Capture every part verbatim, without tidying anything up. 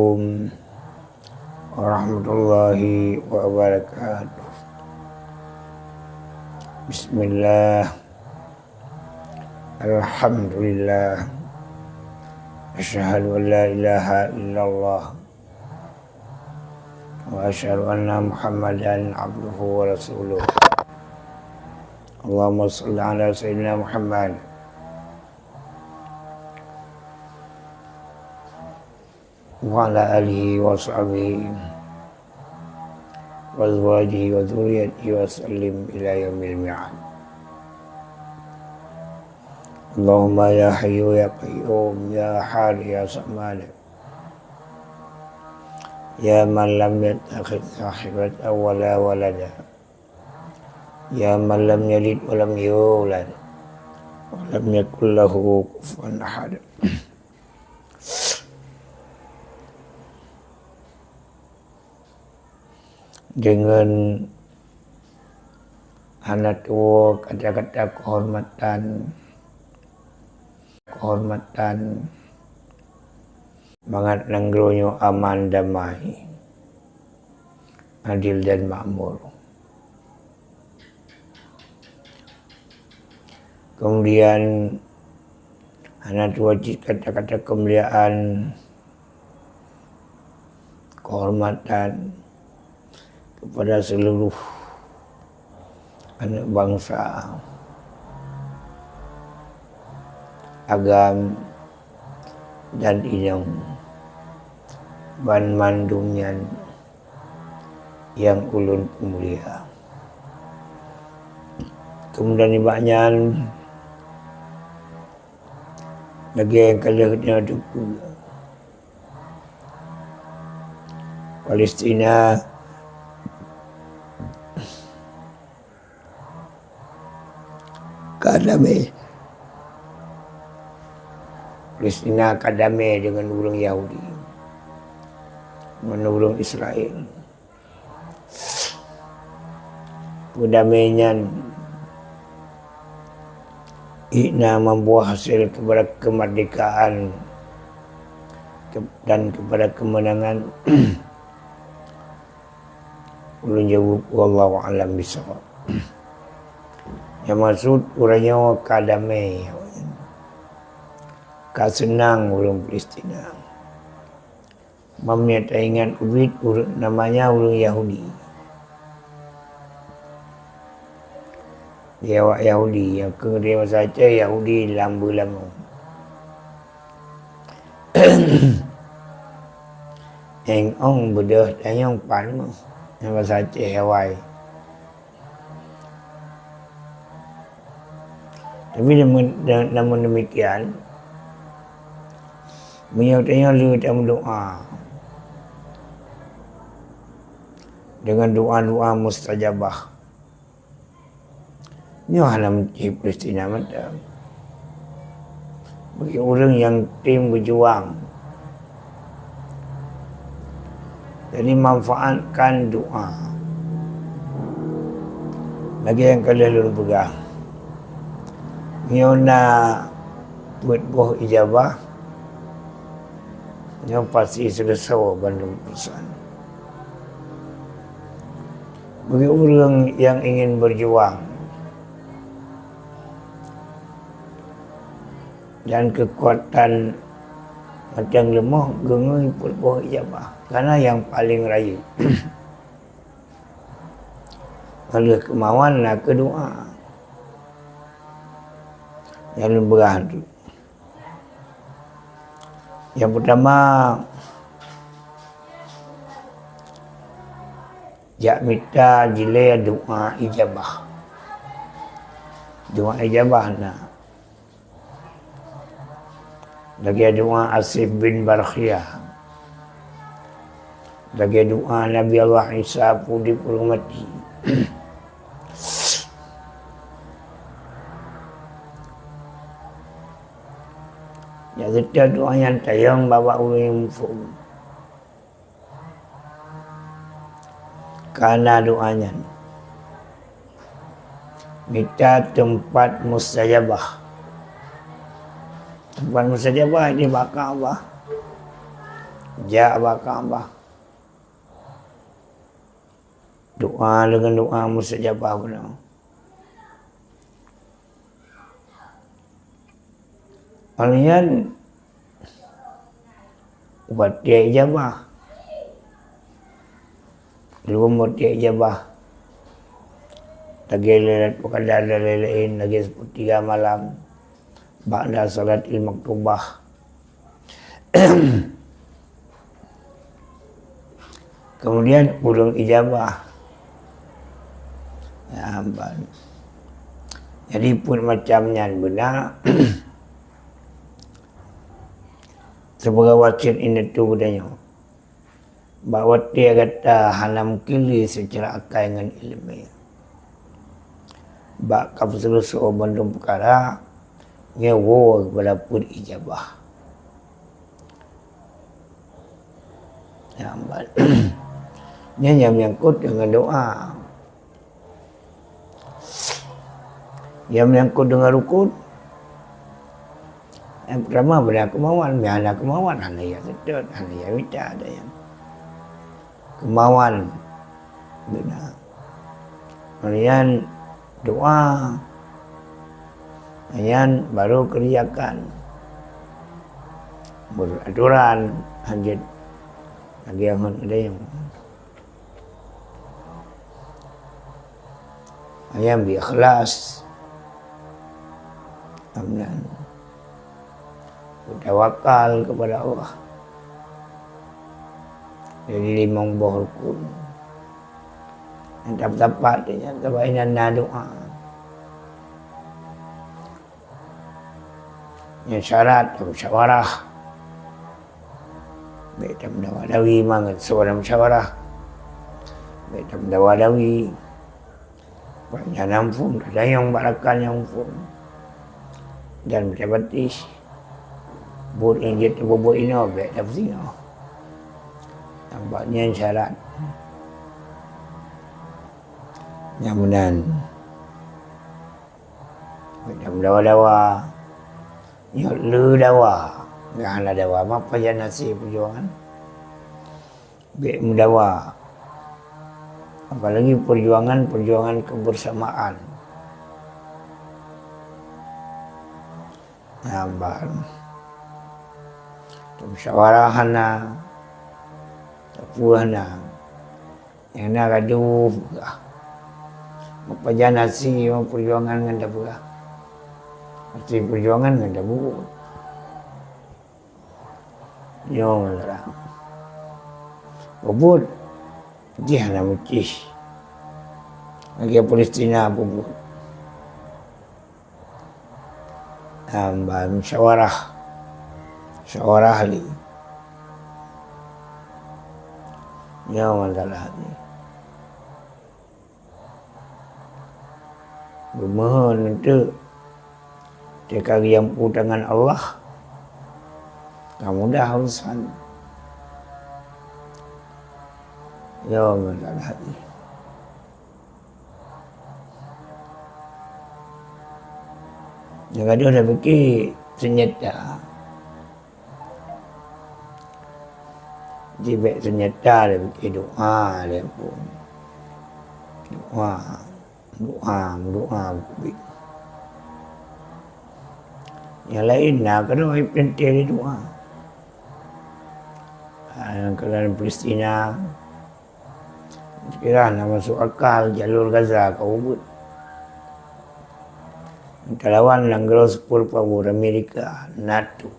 Assalamualaikum warahmatullahi wabarakatuh. Bismillah. Alhamdulillah. Asyhadu an la ilaha illallah. Wa asyhadu anna Muhammadan abduhu wa rasuluh. Allahumma shalli ala sayyidina Muhammad wa ala alihi wa sahbihi wa azwajihi wa dzurriyyatihi wa sallim ila yaumil mi'ad. Allahumma ya hayyu ya qayyum ya ahad ya samad. Ya man lam yattakhidz sahibatan wa la walada. Ya man lam yalid wa lam yulad. Wa lam yakul lahu kufuwan ahad. Deungon hana tuwoe kata-kata keuhormatan, keuhormatan, mangat nanggroe nyoe aman, damai, adil dan makmur. Kemudian, hana tuwoe cit kata-kata keumuliaan, keuhormatan kepada seluruh aneuk bansa, agam dan inong, banmandum nyan nyang ulôn peumulia. Keumudian nibak nyan, lagée nyang ka lheueh geutanyoe teupeue, Palestina ka damé. Palestina ka damé deungon ureuëng Yahudi, deungon ureuëng Israel. Peudamé nyan hana membuah hasil kepada kemerdekaan ke-, dan kepada kemenangan. Ulôn jaweueb, wallahu a'lam bishawab. Nyang maksud uroe nyoe ka damé, ka seunang ureuëng Palestina. Meunyoe taingat ubit ureuëng, namanya ureuëng Yahudi. Di awak Yahudi, nyang keu di masa Aceh Yahudi lam beulama. Eng ong beudôh tanyong pan meuh, nyang basa Aceh awai. Tapi namun, namun demikian, meunyoe tanyoe le tameudoá deungon doá-doá mustajabah, nyoe hana meucit Palestina mantong. Bagi ureuëng nyang tem beujuang, jadi manfaatkan doá. Lagée nyang ka lheueh lôn peugah, meunyoe na peuet boh ijabah, nyoe pasti seuleusoe bandum urusan. Bagi ureuëng nyang ingin beujuang dan keukuatan mantong leumoh, geungui peuet boh ijabah, karena nyang paleng rayeuk. Meunurot keumauan na keu doá. Nyang lôn peugah tu. Nyang peutama, jak mita jilée doá ijabah. Doá ijabah na. Lagée doá Asif bin Barkhia. Lagée doá Nabi Allah Isa peuudeb ureuëng maté. Nyang seutôt doá nyan tayong bak ureuëng nyang muphom. Kana doá nyan mita teumpat mustajabah. Teumpat mustajabah di baka Allah. Jak bak Ka'bah. Doa deungon doa mustajabah beuna. Awaknyan watée ijabah. Lom watée ijabah. Lagée Lailatul Qadar dan laén-laén, lagée sepertiga malam ba'da salatil maktubah. Kemudian ulôn ijabah. Ya, ban-, jadi, peue macam nyan beuna, sibagoe wasiet indatu geutanyoe. Bak watée gata hana meukeuli seucara akai ngon iéleumé, bak ka peuseuleusoe bandum peukara, nyoe woe keupada peuet ijabah. Nyan, nyan nyang menyangkut deungon doa. Nyang menyangkut deungon rukun, nyang peurtama beuna keumauan, nyang hana keumauan, hana jak seutôt, hana jak mita, ada nyang keumauan beuna. Kemudian doa, nyan baru keureujakan. Meunurot atoran, hanjeuet lagée ngon ada nyang Ayam bi ikhlas. Amnan. Tawakal kepada Allah. Jadi limong boh rukun. Nyang tapat, nyang tapat inan na doa. Nyang syarat musyawarah. Bék tameudawa-dawi mangat suara musyawarah. Bék tameudawa-dawi. Banyak nyang phon, tanyong bak rakan nyang phon. Dan meusabatis. Buet nyang jeuet tapubuet inoe, bék tapeusingoh. Nampak nyan syarat. Nyang meunan. Bék tameudawa-dawa. Nyoe le dawa. Nyang hana dawa, meupajan hase peujuangan. Bék meudawa. Apalagi peujuangan-peujuangan kebersamaan. Nyan ban. Musyawarah hana. Tapeue hana. Nyang na gadoh peugah. Meupajan hase peujuangan ngon tapeugah. Hase peujuangan ngon tabuet. Nyoe lah. Peubuet jih hana meucih. Lagée Palestina peubuet. Hamba musyawarah. Musyawarah lé. Nyoe masalah nyoe. Beumeuhon eunteuk. Teuka geujampu tangan Allah, ka mudah urusan. Nyoe masalah nyoe. Nyang gadoh tapike seunjata. Jibék seunjata lé pike doa lé pun. Doa, doa, doa beukeubit. Nyang laén na keudroe ipeunteng lé doa. Ah, nyang keunan Palestina, Kira na masuk akal jalur Gaza ka ubit. Talawan nanggroe super power Amerika, nato.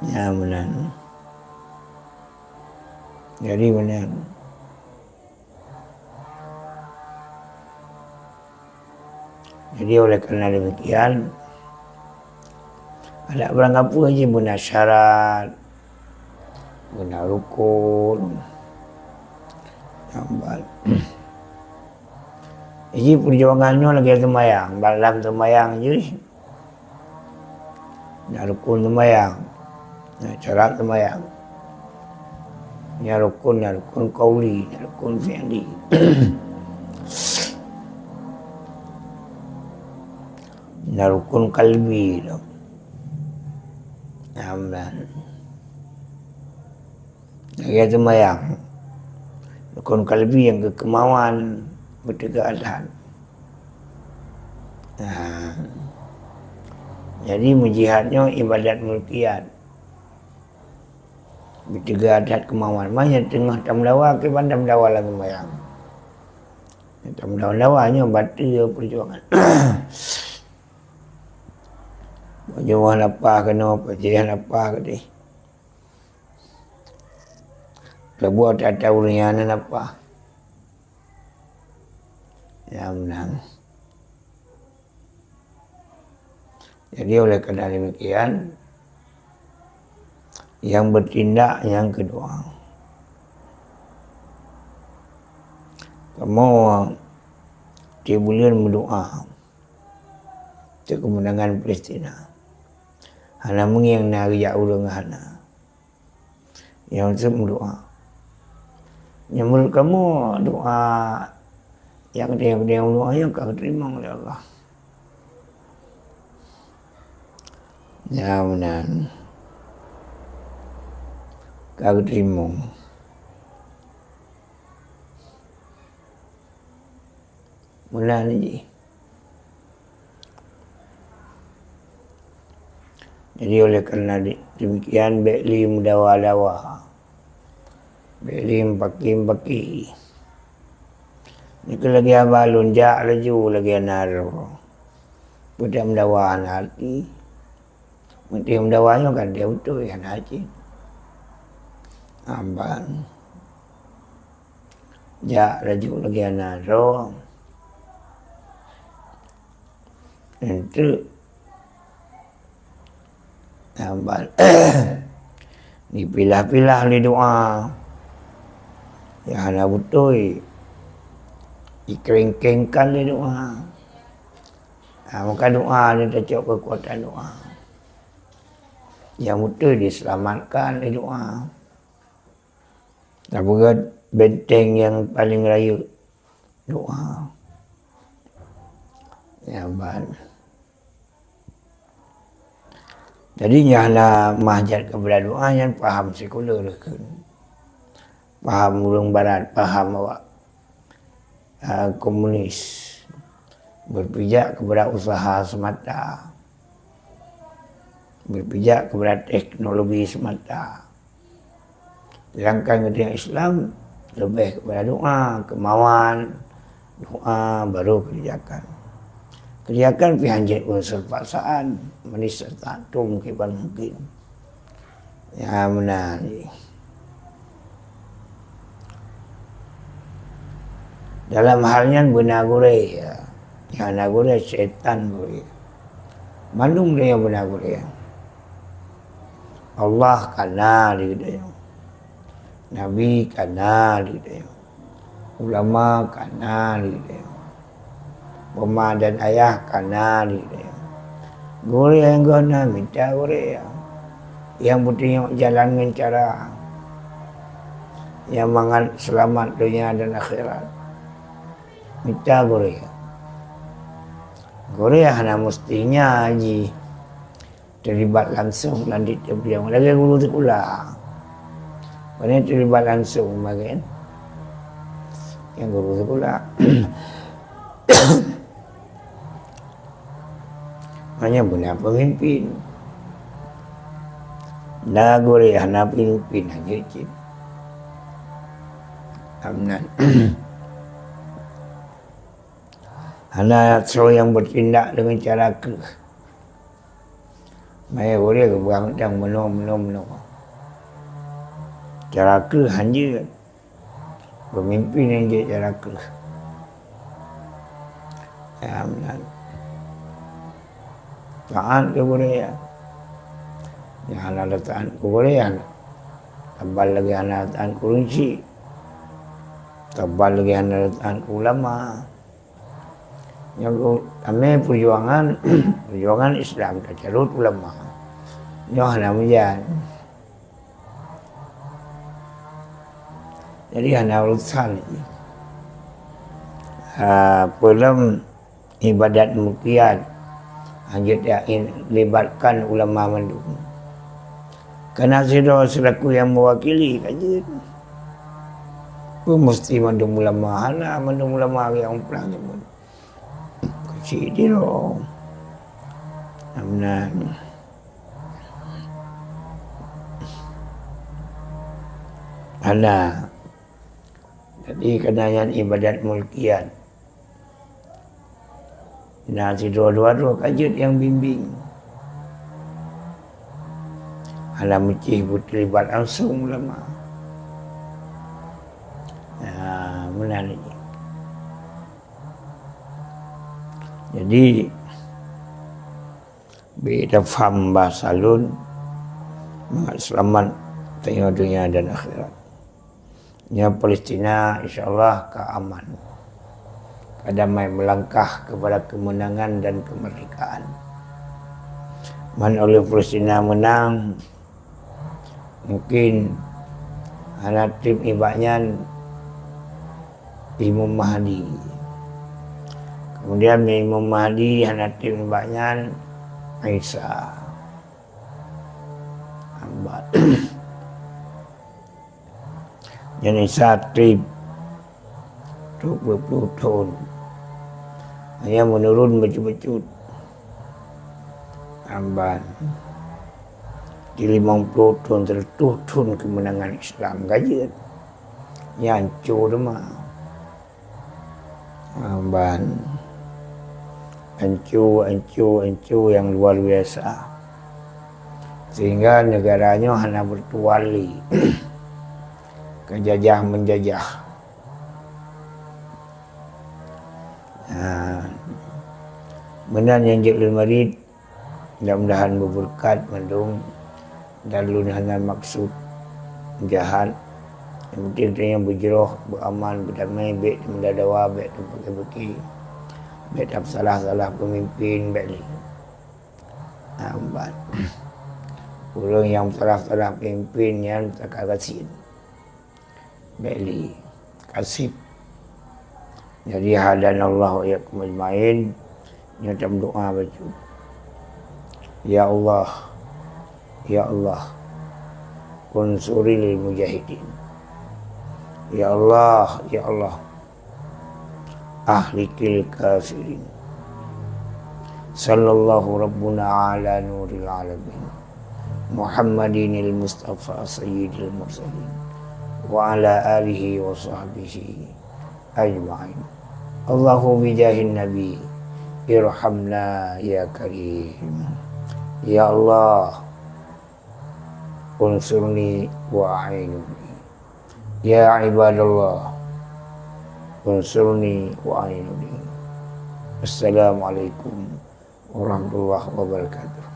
Nyan meunan. Jadi meunan. Jadi oleh karena demikian, adak beurangkapeue jih beuna syarat, beuna rukun. Nyang ba-, jih perjuangan nyoe lagée seumayang, dalam seumayang jih. Na rukun seumayang, na syarat seumayang. Na rukun, na rukun qauli, na rukun fi'li. Na rukun qalbi lom. Amdan. Lagée seumayang. Rukon kalbi nyang keu keumauan beuteuga that. Nah. Jadi meujihad nyoe ibadat mulkiyat. Beuteuga that keumauan. Manyang teungoh tameudawa, kiban tameudawa lam seumayang. Tameudawa-dawa nyoe bateu peujuangan. Peujuangan lapah keunoe, peujuangan lapah keudeh. Leubuat ata-ata ureuëng nyang na lapah. Ya, meunan. Jadi, oleh karena demikian, nyang beutindak nyang keudua, kamoe tieb buleuen meudoá untuk kemenangan Palestina. Hana meungieng na geujak ureuëng, hana. Nyang seb meudoá. Nyang meunurot kamoe doá nyang keudeh-keudeh meudoá nyan ka geuteurimong lé Allah. Nyang meunan ka geuteurimong. Meunan jih. Jadi, oleh karena di-, demikian, bék lé meudawa-dawa, bék lé mupaki-mupaki. Nyoe keuh lagée haba lôn jak laju lagée naro. Peue meudawa hana arti. Meuntang meudawa nyoe kan dia beutôi, hana cit. Amban. Jak laju lagée naro. Enteuk. Amban. Dipilah-pilah lé doá. Nyang hana beutôi. Dikréng-kréngkan lé doá. Ha, maka doá nyoe tacok keukuatan doá. Nyang beutôi diseulamatkan lé doá. Tapeugét benteng nyang paleng rayeuk, doá. Nyan ban. Jadi, nyang hana mahjat keupada doá, nyan paham sekuler kheun. Paham ureuëng barat, paham awak, a, komunis. Berpijak kepada usaha semata. Berpijak kepada teknologi semata. Sedangkan geutanyoe Islam leubeh kepada doá, keumauan, doá, baru keureujakan. Keureujakan pih hanjeuet unsur paksaan, man istata'tum kiban mungkin. Ya, meunan. Dalam hal nyan beuna gurée, ya. Nyang na gurée, syaitan gurée. Mandum tanyoe beuna gurée. Allah ka na di geutanyoe. Nabi ka na di geutanyoe. Ulama ka na di geutanyoe. Peumadan ayah ka na di geutanyoe. Gurée nyang geuh na mita gurée. Nyang beutunyok jalan ngon cara. Nyang mangat seulamat donya dan akhirat. Mita gurée. Gurée hana musti nyan jih terlibat langsung lam tieb-tieb bidang. Lagée guru sikula. Pane terlibat langsung bagian nyang guru sikula. Hanya beuna pemimpin. Na gurée hana pemimpin hana cit. Amnan. Hana soe nyang bertindak dengan cara keuh. Maya gurée geupeugah mantong meunoe, meunoe, meunoe. Cara keuh hanjeuet. Pemimpin nyang jeuet cara keuh. Ya, meunan. Taát keu gurée, ya. Nyang hana taát keu gurée, ya. Tabal lagée hana taát keu ureuëng chik. Tabal lagée hana taát keu ulama. Nyoe amé peujuangan, peujuangan Islam tacarôt ulama. Nyoe hana meujan. Jadi hana urusan. Ha, peulom ibadat mulkiyat, hanjeuet ya libatkan ulama mandum. Kana sidroe seulaku nyang meuwakili ka jeuet. Peue musti mandum ulama? Hana, mandum ulama nyang prang nyoe. Keuchik sidroe. Amnan. Hana. Jadi kana nyan ibadat mulkiyat. Na sidroe-droe ka jeuet nyang bimbing. Hana meucih beuteulibat langsong ulama. Nah, meunan lagèe. Jadi, bèk tafaham bahasa lôn, mangat seulamat tanyoe donya dan akhirat. Nyoe Palestina, insya Allah ka aman, ka damai, melangkah kepada kemenangan dan kemerdekaan. Man oleh Palestina menang, mungkin hana treb nibak nyan Imam Mahdi. Kemudian Imam Mahdi hana treb nibak nyan Isa. Lambat. Nyan Isa treb dua puluh thon. Hanya menurun bacut-bacut. Lambat. Di limong puluh thon, seratus thon kemenangan Islam ka jeuet. Nyan hancô teuma. Ban hancô, hancô, hancô nyang luar biasa. Sehingga negara nyoe hana bertuah lé. Kejajah menjajah. Nah, meunan nyang jeuet lôn marit. Mudah-mudahan beubeureukat mandum, dan lôn hana maksud jahat. Nyang penting tanyoe beujroh, beuaman, beudamé, bèk tameudadawa, bèk tapeuki-peuki, bèk tapeusalah-salah peumimpén, bèk lé. Lambat. Ureueng nyang peusalah-salah peumimpén nyan takah gasien. Bèk lé. Ka sip. Jadi, hadanallahu wa iyyakum ajmain. Nyoe tameudoa bacut. Ya Allah, ya Allah, unsuril mujahidin. Ya Allah, ya Allah, ahlikil kafirin. Sallallahu Rabbuna ala nuril alamin, Muhammadinil Mustafa Sayyidil Mursalin, wa ala alihi wa sahbihi ajma'in. Allahu bijahin Nabi, irhamna ya Karim. Ya Allah, unsurni wa a'inuni. Ya ibadallah, unsurni wa a'inuni. Assalamualaikum warahmatullahi wabarakatuh.